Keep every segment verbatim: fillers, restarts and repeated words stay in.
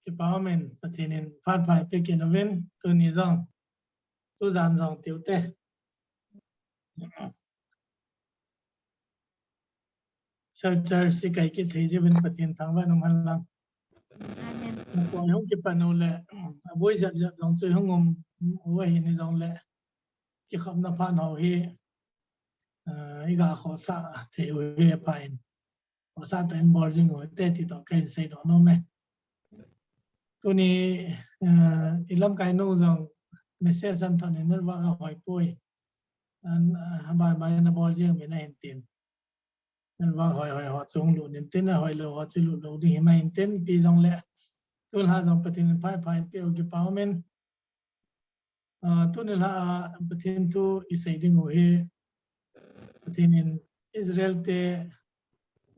Kipa umin, Pathen in phat pha eipeh kit uvin, tuni jong, tujan jong tiu te. Shelter si kai kit thei jiuvin Pathen thangvah in um hen lang. Amen. Nakoi hung kipan u le, aboi jep jep jong chu hung um u ahi ni jong le, kikhopna phat ho hi, ah, iga khohsah thei u hi apha in. Khohsah tah in bol jing u hite ti toh kahin seidoh nom e. Tuni, ah, ilamkai nu jong message ahin thot in network ahoi poi. An, ah, ban ban in abol jing uvin ahin tin. Network hoi hoi ho chu hung lut in tin, ahoi lou ho chu lut lou ding himai in tin, ipi jong le. Tulha jong Pathen in phat pha eipeh u kipa umin. Ah, tuni lha a Pathen thu isei ding u hi, Pathen in Israel te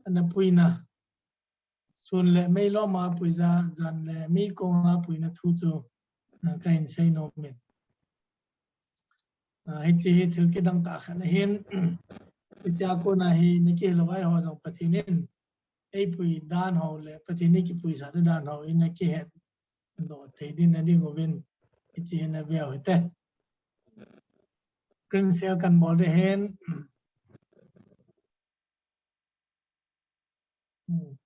ana puina, sun le mei lom a apui ja, jan le meikong a apuina thu chu, ah, kahin sei nom in. Ah, hiche hi thil kidang tah khat ahin, hiche a kona hi nakihil lou vai ho jong Pathen in eipui dan ho le Pathen in kipuisah dan ho in akihet doh thei ding na ding uvin, hiche hi na veu hite. Screen share kan bol ding ahin. Hmm.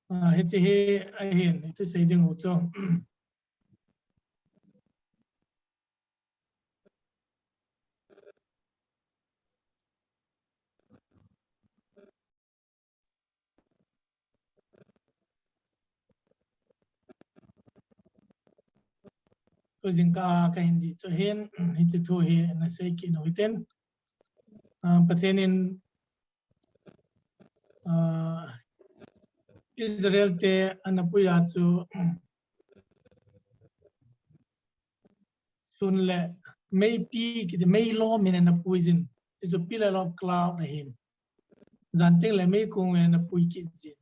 Ah, hiche hi ahin, hiche sei ding u chu. Tujingkah a kahin jih chu ahin, hiche thu hi na sei kit u hitin. Ah, Pathen in, ah, Israel te ana pui a chu, sun le meipi kiti, mei lom in ana pui jin. Hichu pillar of cloud ahin. Jan teng le meikong in ana pui kit jin.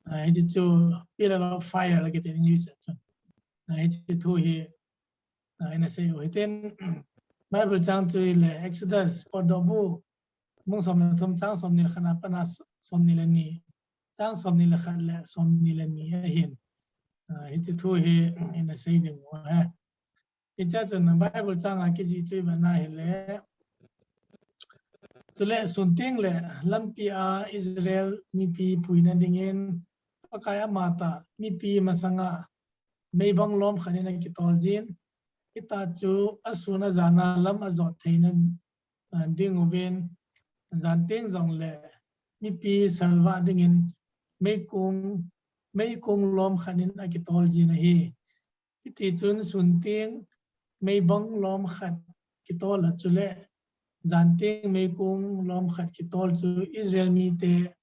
Ah, hichu pillar of fire la kiti English a chun. Ah, hiche thu hi, ah, ina sei u hitin. Bible chang chu hile Exodus, Potdohbu, bung som le thum chang somni le khat a pat a somni le ni, chang somni le khat le somni le ni ahin. Ah, hiche thu hi ina sei ding u ahi. Hiche a chun Bible chang a kijih chu ivet na hile, chule sun teng le lampi a Israel mipi puina dingin Pakai amatah mipi masanga meibang lom khat in akitol jin. Hitia chu asun ajan a lam ajot theina, ah, ding uvin, jan teng jong le mipi salvah dingin meikong, meikong lom khat in akitol jin ahi. Hiti chun sun teng meibang lom khat kitol a chule jan teng meikong lom khat kitol chu Israel mite,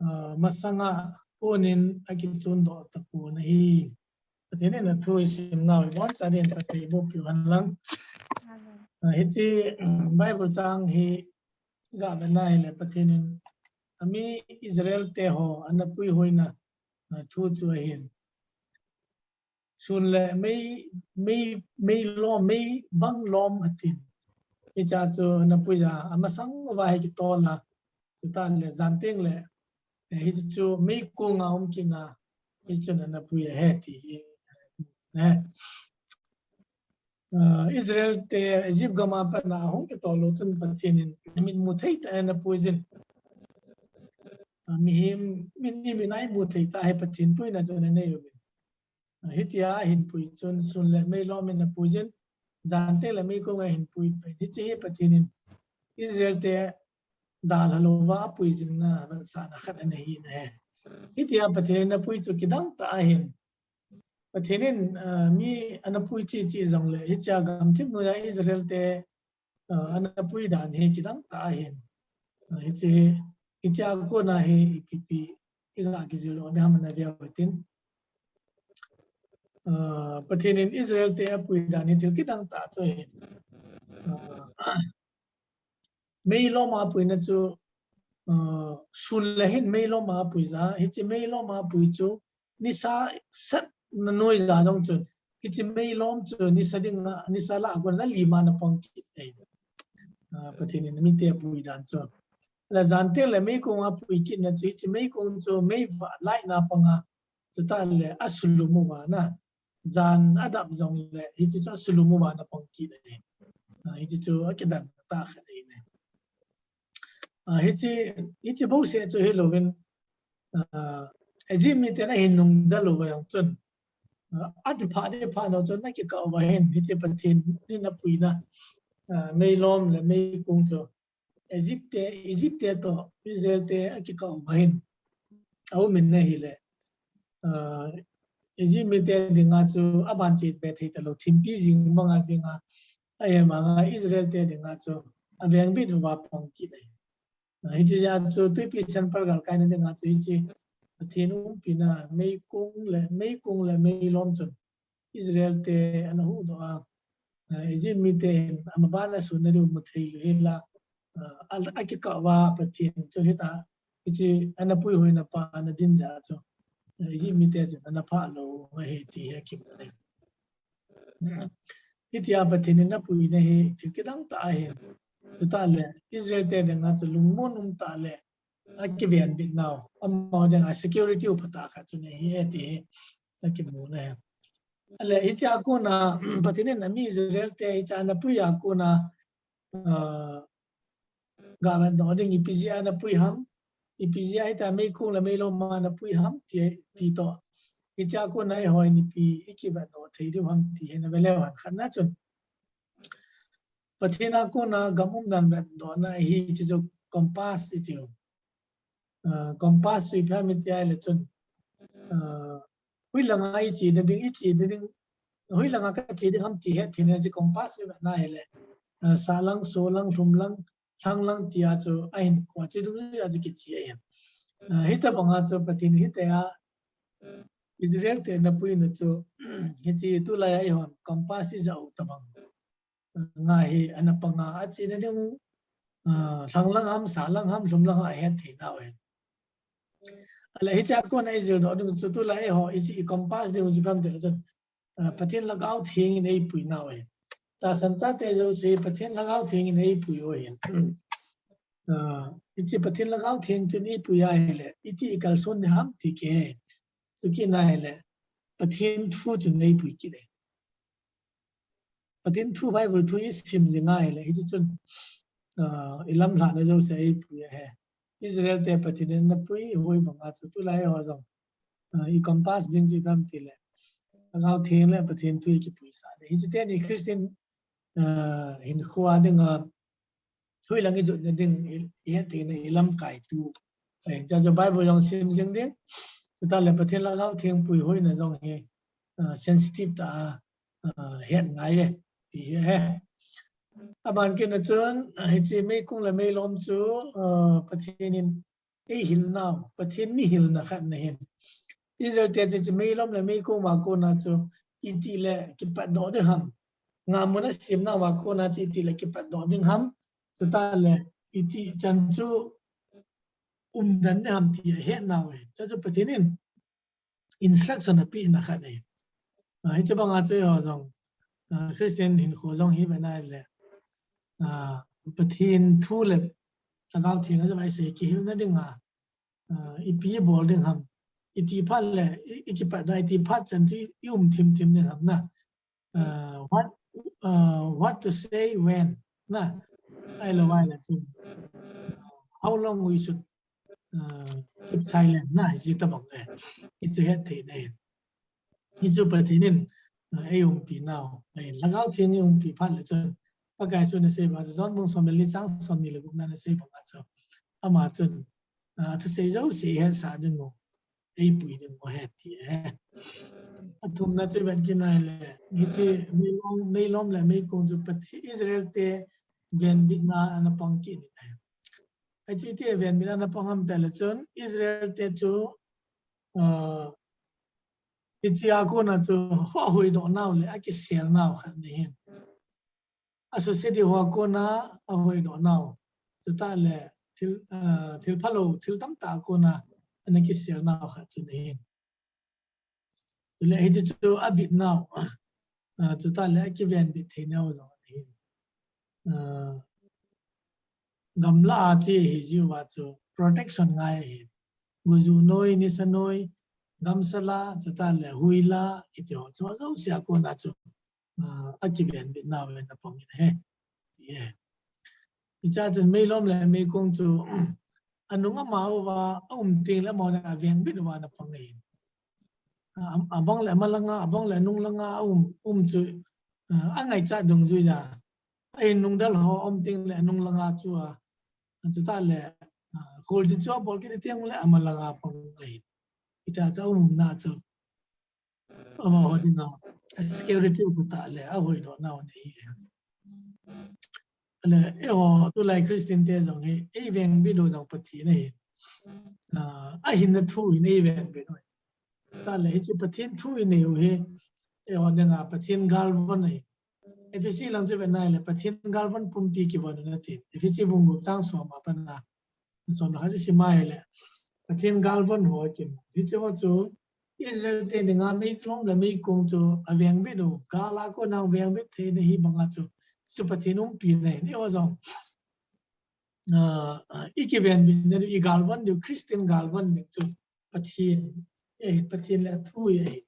ah, masanga konin akichon doh tapon ahi. Pathen in athu isim nau iboncha din Pathen in eiboh piu hen lang. Amen. Ah, hiche, um, Bible chang hi ga vet na hile Pathen in ami Israel te ho ana pui hoina, ah, thu chu ahin. Sun le mei, mei, mei lom, meibang lom atin. Hiche a chu ana pui a, amasang uva hi kitol a. Chuteng le jan teng le, eh, hichu meikong a um kit na, hichun ana pui ahi ti hi, eh. Ah, Israel te Egypt gam a pat a hung kitol lou chun Pathen in mit mu thei tah in ana pui jin. Ah, mihem, mi, mi, mi nai mu thei tah hi Pathen puina chu ana nei uvin. Hitia ahin pui chun sun le mei lom in apui jin, jan teng le meikong a ahin pui pen. Hiche hi Pathen in Israel te dalha louva apui jing na, vetsahna khat ana hi na ahi. Hitia Pathen in apui chu kidang tah ahin. Pathen in, ah, mi ana pui cheh cheh jong le, hichea gamthip noiya Israel te, ah, ana pui dan hi kidang tah ahin. Ah, hiche, hichea kona hi ipi pi iga kijil lou ding ham na veu hitin. Ah, Pathen in Israel te apui dan hi thil kidang tah chu ahin. Ah, mei lom a apuina chu, ah, sun le hin mei lom a apui ja, hiche mei lom a apui chu nisa sat na noi ja jong chun hiche meilom chu nisa dinga, nisa lah a kon a lima ana pang kit ahi. Ah, Pathen in mite apui dan chu. Le jan teng le meikong a pui kitna chu, hiche meikong chu meivah laitna panga, chutah le asulum uva na. Jan adap jongle, hiche chu asulum uva ana pang kit ahi. Ah, hiche chu akidan tah khat ahi ne. Ah, hiche, hiche bouseh chu hilouvin, ah, Egypt miten ahin nungdal uva jong chun, ah, apha ding pha ding pha nau chun akikah uva hin, hiche Pathen in apuina, ah, meilom le meikong chu Egypt te, Egypt te toh Israel te akikah uva hin, aumin ahile, ah, Egypt mite dinga chu aban chet be thei talou, thimpi jing banga jinga, ahi banga Israel te dinga chu avengbit uva pang kit ahi. Ah, hiche jeh a chu twipi sanpal galkaina dinga chu hiche Pathen umpina meikong le, meikong le meilom chun Israel te ana huhdoh a, ah, Egypt mite hin amaban asunna diu mu thei lou hela, ah, a, akikah uva Pathen chu hita, hiche ana puihoina pa ana din jeh a chu, ah, Egypt mite chun ana phah lou ahi ti hi akimu ahi. Hitia Pathen in apuina hi thil kidang tah ahi. Chutah le Israel te dinga chu lungmon um tah le akivenbit nau, amaho dinga security upatah khat chu ahi e ti hi akimu ahi. Ale hichea kona Pathen in ami Israel te hichea ana pui a kona, ah, ga vetdoh ding ipi jeh a ana pui ham, ipi jeh a hitia meikong le meilom a ana pui ham ti, ti toh, hichea kona eihon ipi ikivetdoh thei diu ham ti hi ana ve leu hen. Khatna chun Pathen a kona gam umdan vetdohna ahi, hiche chu compass itiu. Ah, compass chu ipi ham iti ahile chun, ah, hoilanga ichena ding, ichena ding, hoilanga kache ding ham ti hettheina chu compass chu vetna ahile, ah, sahlang, solang, lhumlang, lhanglang tia chu ahinkhoa chu dungjuia chu kiche ahi. Ah, hitobanga chu Pathen hitia Israel te ana puina chu, hiche tulai a eihon compass ijah u tobang nga hi ana panga, achena ding, ah, lhanglang ham, sahlang ham, lhumlang ham ahetthei nau ahi. Ale hichea kona ijildoh ding chu tulai eiho iche i compass ding chu ipi ham itile chun, ah, Pathen Lhagao Theng in eipui nau ahi. Tahsan chate jouse Pathen Lhagao Theng in eipui u ahi. Ah, hiche Pathen Lhagao Theng chun eipui ahile, iti ikalson ding ham ti kihe. Chukit ahile, Pathen thu chun eipui kit e. Pathen thu Bible thu isim jing ahile, hiche chun, ah, ilamlhahna jouse eipui ahi. Israel te Pathen in ana puihoi banga chu tulai eiho jong, ah, i compass ding chu ipi ham itile, Lhagao Theng le Pathen thu ikipuisah le, hiche teni Christian, ah, hinkhoa dinga hoilang ijotna ding i, ihettheina ilamkai tu. Hichea chu Bible jong sim jing ding. Chutah le Pathen Lhagao Theng puihoina jong hi, ah, sensitive tah a, ah, het ngai e ti hi ahi. Aban kitna chun, ah, hiche meikong le meilom chu, ah, Pathen in eihil nau, Pathen mihilna khatna ahin. Israel te chu hiche meilom le meikong a kona chu itile kipatdoh ding ham, ngamun asem nauva kona chu itile kipatdoh ding ham, chutah le iti chan chu umden ding ham ti ahet nau ahi. Chua chu Pathen in instruction apehna khat ahi. Ah, hiche banga chu eiho jong, ah, Christian hinkho jong hi ve nale, ah, Pathen thu le Lhagao Theng a jong ahi sei kihilna dinga, ah, ipi bol ding ham, iti phat le, i, ikipatna iti phat chan chu i um thimthim ding ham na. Ah, what, ah, what to say when na, ahilou ahile chun, how long we should, ah, keep silent na, hiche tobang le, hichu hettheina ahi. Hichu Pathen in, ah, eiumpi nau ahi. Lhagao Theng eiumpi phat le chun, Pakai Jesun asei bang chu John bung som le li chang somni le gupna a asei banga chu, ama chun, ah, thusei jouse ihetsah dingu eipui dingu ahi ti ahi. Athumna chu vet kit ahile, hiche meilom, meilom le meikong chu Pathen, Israel te venbitna ana pang kit in ahi. Hichu iti venbitna ana pang ham itile chun Israel te chu, ah, hichea kona chu ahoidoh nau le akisel nau khat ahin. Asuse diu hoa kona ahoidoh nau, chutah le thil, ah, thil phalou, thil tamtah a kona ana kisel nau khat chu ahin. Chule hiche chu abit nau, Ah, chutah le akivenbit theina u jong ahi. Ah, gamla a che hi jiu va chu protection ngai ahi. Guju noi, nisa noi, gamsala, chutah le huila, kiti ho chu ajouse a kona chu, ah, akivenbit nau in apang in ahi. Ti ahi. Hichea chun meilom le meikong chu anung amau va aum teng le amau le avengbit uva ana pang ahi. A, abang le amalanga, abang le anung langa aum, um chu, ah, angaichat dungjuija. Ahin nungdal ho aum teng le anung langa chu a, chutah le, ah, kholjin chu abol kit teng le amalanga pang ahi. Hitia chu aumna chu amaho dinga security u tah le ahoidoh nau ahi. Le, eiho, tulai Christian te jong hi, eivengbit u jong Pathen ahi. Ah, ahinna thu in eivengbit u. Tah le, hiche Pathen thu inei u hi, eiho dinga Pathen galvon ahi. Ephesi lang chu vet na le, Pathen galvon pumpi kivon u nati. Ephesi bung gup chang som a pat na. Som le khat chu sim a ahile, Pathen galvon ho akim. Hiche ho chu Israel te dinga meilom le meikong chu avengbit u, gal a kona avengbit theina hi banga chu, chu Pathen umpina ahi. Eiho jong, ah, ah, ikivenbitna diu, igalvon diu, Christian galvon diu chu Pathen, eh, Pathen le athu ahi.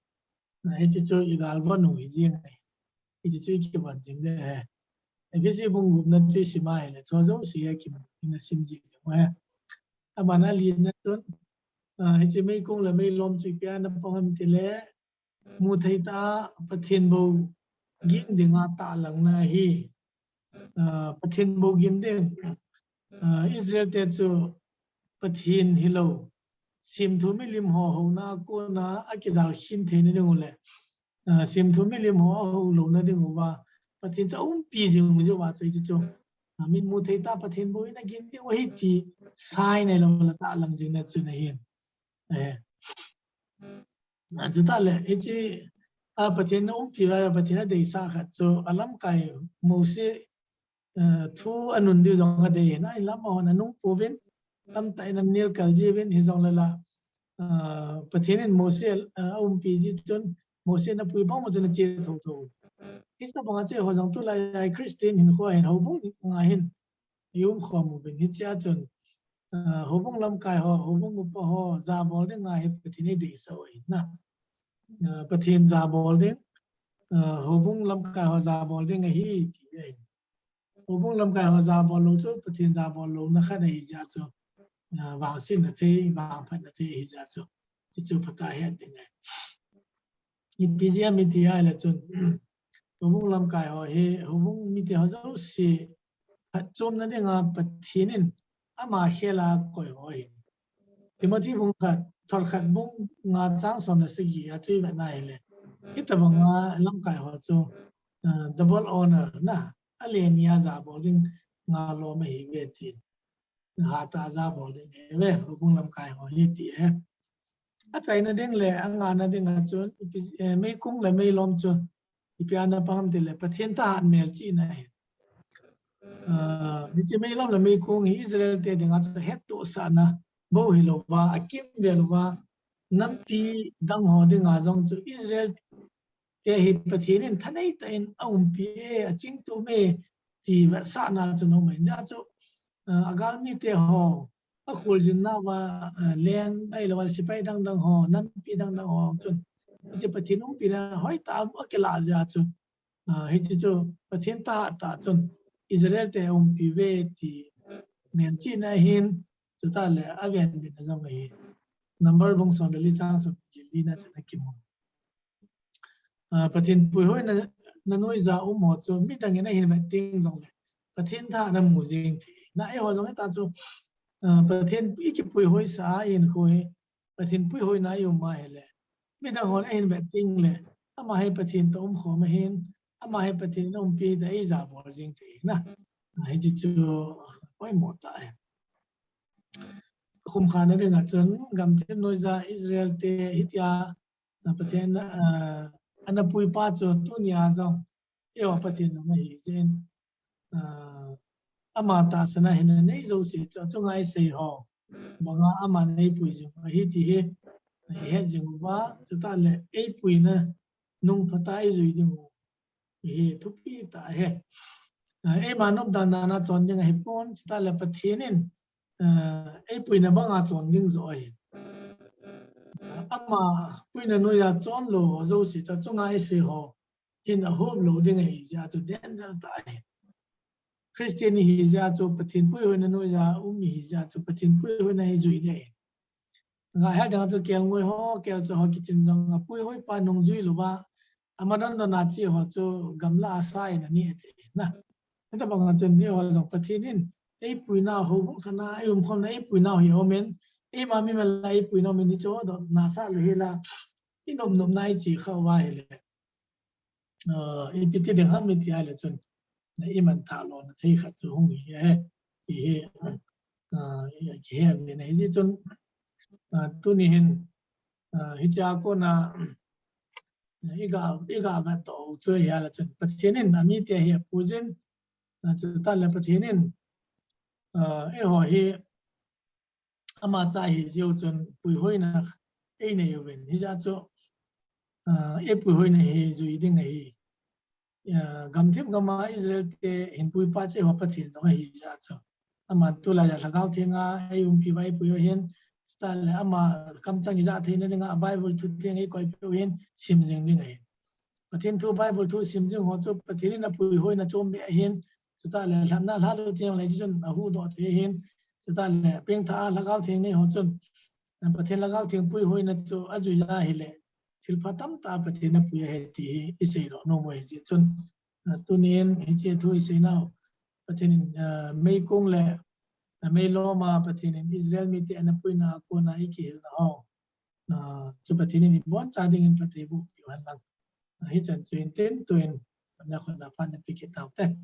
Ah, hiche chu igalvon u hi jing ahi. Hiche chu ikivon jing le he. Ephesi bung gupna chu isim a ahile, chu jouse akimu in asim jing le he. Abana lina chun, ah, hiche meikong le meilom chu ipi a ana pang ham tile, muthei tah a Pathen bou ging dinga tahlangna ahi. Ah, Pathen bou ging ding. Ah, Israel te chu Pathen hilou, semthu milim ho houna a kona akidal khin theina diu le, ah, semthu milim ho ahou louna diuva Pathen chu aumpi jing u jiu va chu hiche chu, ah, mitmu thei tah a Pathen bou in aging diu ahi ti sign ahilou le tahlang jingna chu ahi. Eh. Ah, chutah le, hiche, ah, Pathen aumpi lai a Pathen adeisah khat chu alamkai Mose, eh, thu anun diu jong adei in, ahinla amahon anung pouvin, tamtah in anel kal jiuvin, hijongle la, ah, Pathen in Mose, ah, aumpi ji chun, Mose in apui bang ma chun ache thotho. Hiche banga chu eiho jong tulai a Christian hinkho hin houbung nga hin ium khom uvin, hichea chun, ah, houbung lamkai ho, houbung upa ho, jabol dinga hi Pathen in eideisah u ahi na. Ah, Pathen jabol ding, ah, houbung lamkai ho jabol ding ahi ti ahi. Houbung lamkai ho jabol lou chu Pathen jabol louna khat ahi jeh chun, ah, vangsetna thei, vangphatna thei ahi jeh chun, hichu phatah a het ding ahi. Ipi jeh ham iti ahile chun, houbung lamkai ho hi, houbung mite ho jouse phatchomna dinga Pathen in ama khel a akoi ho ahi. Timothy bung khat, thot khat bung nga chang som le sagi a chu ivet na ahile, hitobanga lamkai ho chu, ah, double honor na, alen ni a jabol ding nga lom ahiuve tin. Hatah a jabol ding ahiuve, houbung lamkai ho hi ti ahi. Achaina ding le angana dinga chun, ipi, eh, meikong le meilom chu ipi a ana pang ham tile, Pathen thahat melchihna ahi. Ah, hiche meilom le meikong hi Israel te dinga chu hettohsahna bou hilouva, akimvelouva, nampi dang ho dinga jong chu Israel te hi Pathen in thanei tah in aumpi e, achingtum e, ti vetsahna chu aum ahi. Hijeh chun, ah, agalmite ho, akholjin nauva, ah, leng ahilouva, sepai dang dang ho, nampi dang dang ho chun, hiche Pathen umpina hoitah a akilah jeh a chu, ah, hiche chu Pathen thahat tah chun Israel te aumpi uve ti melchihna ahin, chutah le avenbitna jong ahi. Number bung som le li chang som le li na chun akimu. Ah, Pathen puihoina, na noija um ho chu midang in ahin vet teng jongle, Pathen thahat namu jeng thei. Na eiho jong hita chu, ah, Pathen ikipuihoisah a ihinkho hi, Pathen puihoina a ium ahile, midang hon ahin vet teng le, ama hi Pathen toh umkhom ahin, ama hi Pathen in aumpi tia eijabol jeng thei na. Ah, hiche chu poimo tah ahi. Khumkhana dinga chun, gamthip noija Israel te hitia, ah, Pathen, ah, ana puipa chu tunia jong eiho Pathen jong ahi jeh in, ah, ama tahsan a hin anei jouse chu achunga isei ho banga aman eipui jing u ahi ti hi ihet jing uva, chutah le eipuina nung phatah a ijui ding u, hi thupi tah ahi. Eima nop dan dan a chon ding ahipon, chutah le Pathen in eipuina banga chon ding joh ahi. Ama puina noiya chon lou ho jouse chu achunga isei ho hin ahop lou ding ahi jeh a chu danger tah ahi. Christian ihi jeh a chu Pathen puihoina noiya um ihi jeh a chu Pathen puihoina hi jui ding ahi. Ngaihel ding a chu kelngoi ho, kelchoi ho kichin jong apuihoi pa nungjui louva, ama dondon a che ho chu gamla a sa in ani ati na. Hitobang a chun eiho jong Pathen in eipuinau houbung khat a eiumkhomna eipuinau hi aumin, eima mimal a eipuinau min hi chu dohna sah lou hela, inop nopna iche khah uva ahile, ipi ti ding ham iti ahile chun, iman thah lona thei khat chu hung hi ahi, ti hi kihe uvin ahi. Hijeh chun tuni hin hichea kona iga, iga vetdoh u chu ahile chun Pathen in amite hi apuijin, chutah le Pathen in eiho hi ama cha ahi jeh u chun puihoina einei uvin, hijeh a chu eipuihoina hi jui ding ahi. Gamthip gam a Israel te hinpuipa chu eiho Pathen jong ahi jeh a chu, aman tulai a Lhagao Theng a eiumpi uva eipui u ahin, chutah le ama kamchang ijah theina dinga Bible thutheng eikoipeh u ahin, sim jing ding ahi. Pathen thu Bible thu sim jing ho chu Pathen in apuihoina chombeh ahin, chutah le lhatna lhalou theng le chun ahuhdoh thei ahin, chutah le pengthah a Lhagao Theng nei ho chun Pathen Lhagao Theng puihoina chu ajui a ahile, thilpha tamtah Pathen in apui ahi ti hi iseidoh nom u ahi. Hijeh chun tunin hiche thu iseinau, Pathen in meikong le meilom a Pathen in Israel mite ana puina a kona ikihilna ho chu Pathen in iboncha dingin phatthei bohpiu hen lang. Hichan chu hin tin tuin, na khut na phat na pe kit taute.